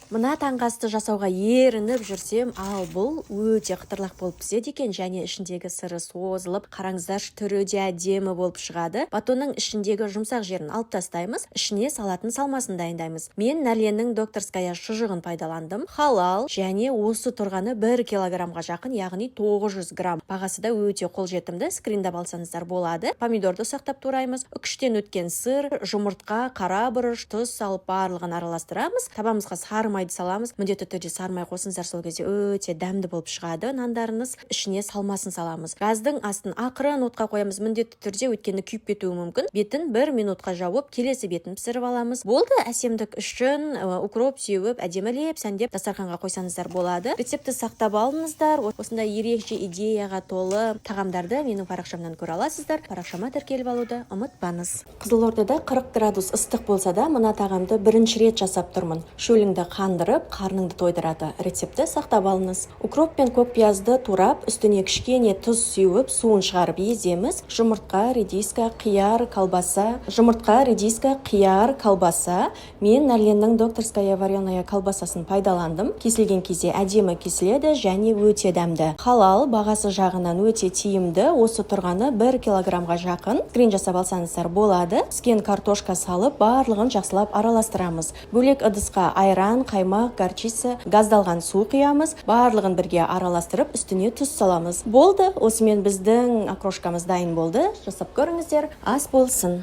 Мына таңғы асты жасауға ерініп жүрсем, ал бұл өте қытырлақ болып піседі екен және ішіндегі сыры созылып, қараңыздаршы, түрі де әдемі болып шығады. Батонның ішіндегі жұмсақ жерін алып тастаймыз, ішіне салатын салмасын дайындаймыз. Мен Нәрленнің докторская шұжығын пайдаландым. Халал, және осы тұрғаны 1 килограммға жақын, яғни 900 грамм. Бағасы да өте қолжетімді, скриндап алсаңыздар болады. Помидорды ұсақтап тураймыз, үкіштен өткен сыр, жұмыртқа, қара бұрыш, тұз салып барлығын араластырамыз. Табамызға сары майды саламыз. Міндетті түрде сары май қосыңыздар, сол кезде өте дәмді болып шығады нандарыңыз. Ішіне салмасын саламыз. Газдың астын ақырын отқа қоямыз міндетті түрде, өйткені күйіп кетуі мүмкін. Бетін бір минутқа жауып, келесі бетін пісіріп аламыз. Болды, әсемдік үшін укроп сеуіп, әдемілеп сәндеп дастарханға қойсаңыздар болады. Рецептті сақтап алыңыздар. Осындай ерекше идеяға толы тағамдарды менің парақшамнан көре аласыздар. Парақшама тіркеліп алуды ұмытпаңыз. Қызылордада 40 градус ыстық болса да, мына тағамды бірінші рет жасап тұрмын. Шөліңді қандырып, қарныңды тойдырады. Рецептті сақтап алыңыз. Укроп пен көк пиязды турап, үстіне кішкене тұз сеуіп, суын шығарып еземіз. Жұмыртқа, редиска, қияр, колбаса. Жұмыртқа, редиска, қияр, колбаса. Мен Нәрленнің докторская вареная колбасасын пайдаландым. Кесілген кезде әдемі кесіледі және өте дәмді. Халал, бағасы жағынан өте тиімді. Осы тұрғаны 1 килограммға жақын. Скрин жасап алсаңыздар болады. Піскен картошка салып, барлығын жақсылап араластырамыз. Бөлек ыдысқа айран, қаймақ, горчица, газдалған су құямыз. Барлығын бірге араластырып, үстіне тұз саламыз. Болды, осымен біздің окрошкамыз дайын болды. Жасап көріңіздер, ас болсын.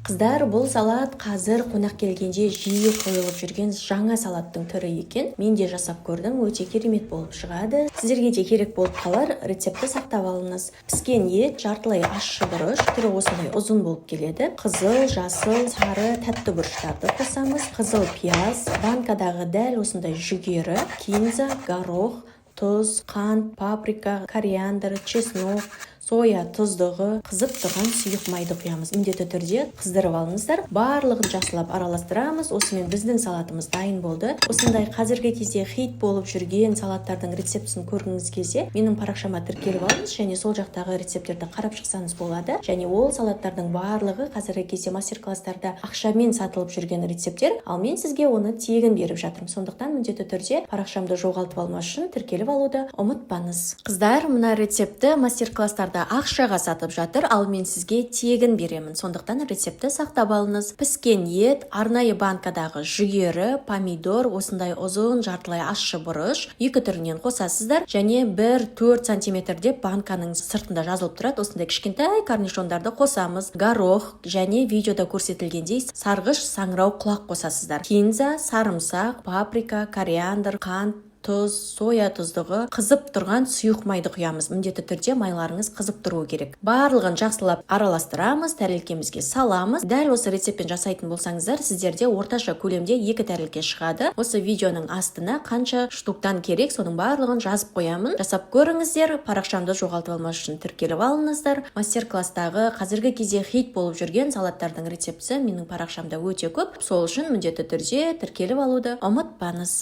Қыздар, бұл салат қазір қонақ келгенде жиі қойылып жүрген жаңа салаттың түрі екен. Мен де жасап көрдім, өте керемет болып шығады. Сіздерге де керек болып қалар, рецептті сақтап алыңыз. Піскен ет, жартылай ащы бұрыш, түрі осындай ұзын болып келеді. Қызыл, жасыл, сары, тәтті бұрыштарды қосамыз. Қызыл пияз, банкадағы дәл осындай жүгері, кинза, горох, тұз, қант, паприка, кориандр, чеснок, соя тұздығы, қызып тұрған сұйық майды құямыз. Міндетті түрде қыздырып алыңыздар. Барлығын жақсылап араластырамыз. Осымен біздің салатымыз дайын болды. Осындай қазіргі кезде хит болып жүрген салаттардың рецептісін көргіңіз келсе, менің парақшама тіркеліп алыңыз және сол жақтағы рецепттерді қарап шықсаңыз болады. Және ол салаттардың барлығы қазіргі кезде мастер класстарда ақшамен сатылып жүрген рецепттер, ал мен сізге оны тегін беріп жатырмын. Сондықтан міндетті түрде парақшамды жоғалтып алмас үшін тіркеліп алуды ұмытпаңыз. Қыздар, мына рецептті мастер класстарда ақшаға сатып жатыр, ал мен сізге тегін беремін. Сондықтан рецептті сақтап алыңыз. Піскен ет, арнайы банкадағы жүгері, помидор, осындай ұзын жартылай ащы бұрыш, екі түрінен қосасыздар және 1-4 сантиметр деп банканың сыртында жазылып тұрады, осындай кішкентай корнишондарды қосамыз. Горох және видеода көрсетілгендей сарғыш саңырау құлақ қосасыздар. Кинза, сарымсақ, паприка, кориандр, қант, тұз, соя тұздығы, қызып тұрған сұйық майды құямыз. Міндетті түрде майларыңыз қызып тұруы керек. Барлығын жақсылап араластырамыз, тәрелкемізге саламыз. Дәл осы рецептпен жасайтын болсаңыздар, сіздерде орташа көлемде екі тәрелке шығады. Осы видеоның астына қанша штуктан керек, соның барлығын жазып қоямын. Жасап көріңіздер. Парақшамды жоғалтып алмас үшін тіркеліп алыңыздар. Мастер класстағы қазіргі кезде хит болып жүрген салаттардың рецептісі менің парақшамда өте көп. Сол үшін міндетті түрде тіркеліп алуды ұмытпаңыз.